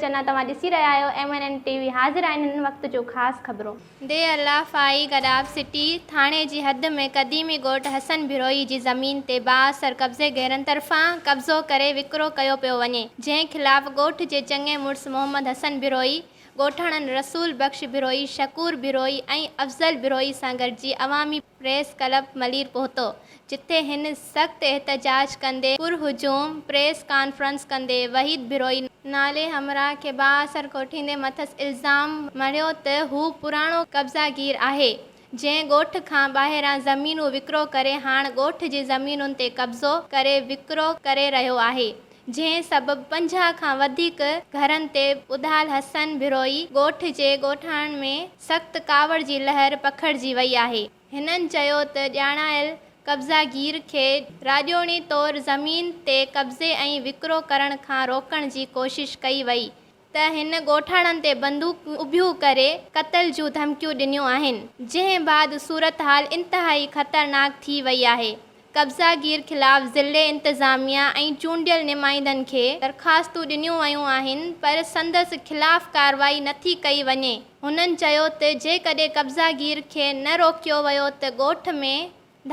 چنا توهان ڏسي رهيا آهيو M N N T V حاضر آهن هن وقت جون خاص خبرون. ديھ الله فائي گڏاپ سٽي ٿاڻي جي حد ۾ قديمي ڳوٺ حسن بروهي جي زمين تي بااثر قبضيگيرن طرفان قبضو ڪري وڪرو ڪيو پيو وڃي جنهن خلاف ڳوٺ جي چڱي مڙس محمد حسن بروهي ڳوٺاڻن رسول بخش بروهي، شڪور بروهي ۽ افضل بروهي سان گڏجي عوامي پريس ڪلب ملير پهتو، جتي هن سخت احتجاج ڪندي پرهجوم پريس ڪانفرنس ڪندي وحيد بروهي نالي همراهه کي بااثر ڪوٺيندي مٿس الزام مڙهيو ته هو پراڻو قبضاگير آهي، جنهن ڳوٺ کان ٻاهران زمينون وڪرو ڪري هاڻ ڳوٺ جي زمينن تي قبضو ڪري وڪرو ڪري رهيو آهي. جنهن سبب 50 کان وڌيڪ گهرن تي ٻڌال حسن بروهي ڳوٺ جي ڳوٺاڻن ۾ سخت ڪاوڙ جي لهر پکڙجي وئي آهي. هنن چيو ته ڄاڻايل قبضاگير کي راڄوڻي طور زمين تي قبضي ۽ وڪرو ڪرڻ کان روڪڻ جي ڪوشش ڪئي وئي ته هن ڳوٺاڻن تي بندوقون اڀيون ڪري قتل جون ڌمڪيون ڏنيون آهن، جنهن بعد صورتحال انتهائي خطرناڪ ٿي وئي آهي. قبضاگير خلاف ضلعي انتظاميا ۽ چونڊيل نمائندن کي درخواستون ڏنيون ويون آهن پر سندس خلاف ڪارروائي نٿي ڪئي وڃي. هنن چيو ته جيڪڏهن قبضاگير کي نه روڪيو ويو ته ڳوٺ ۾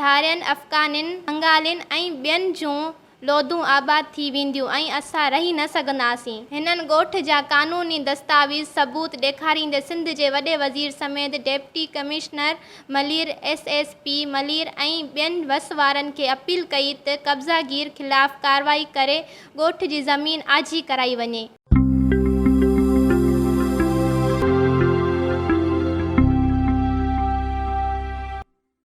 ڌارين، افغانين، بنگالين ۽ ٻين جون لوڌون آباد ٿي وينديون ۽ اسان رهي نه سگهنداسين. هنن ڳوٺ جا قانوني دستاويز ثبوت ڏيکاريندي سنڌ جي وڏي وزير سميت deputy commissioner Malir, S S P Malir ۽ ٻين وس وارن کي اپيل ڪئي ته قبضاگير خلاف ڪارروائي ڪري ڳوٺ جي زمين آجي ڪرائي وڃي.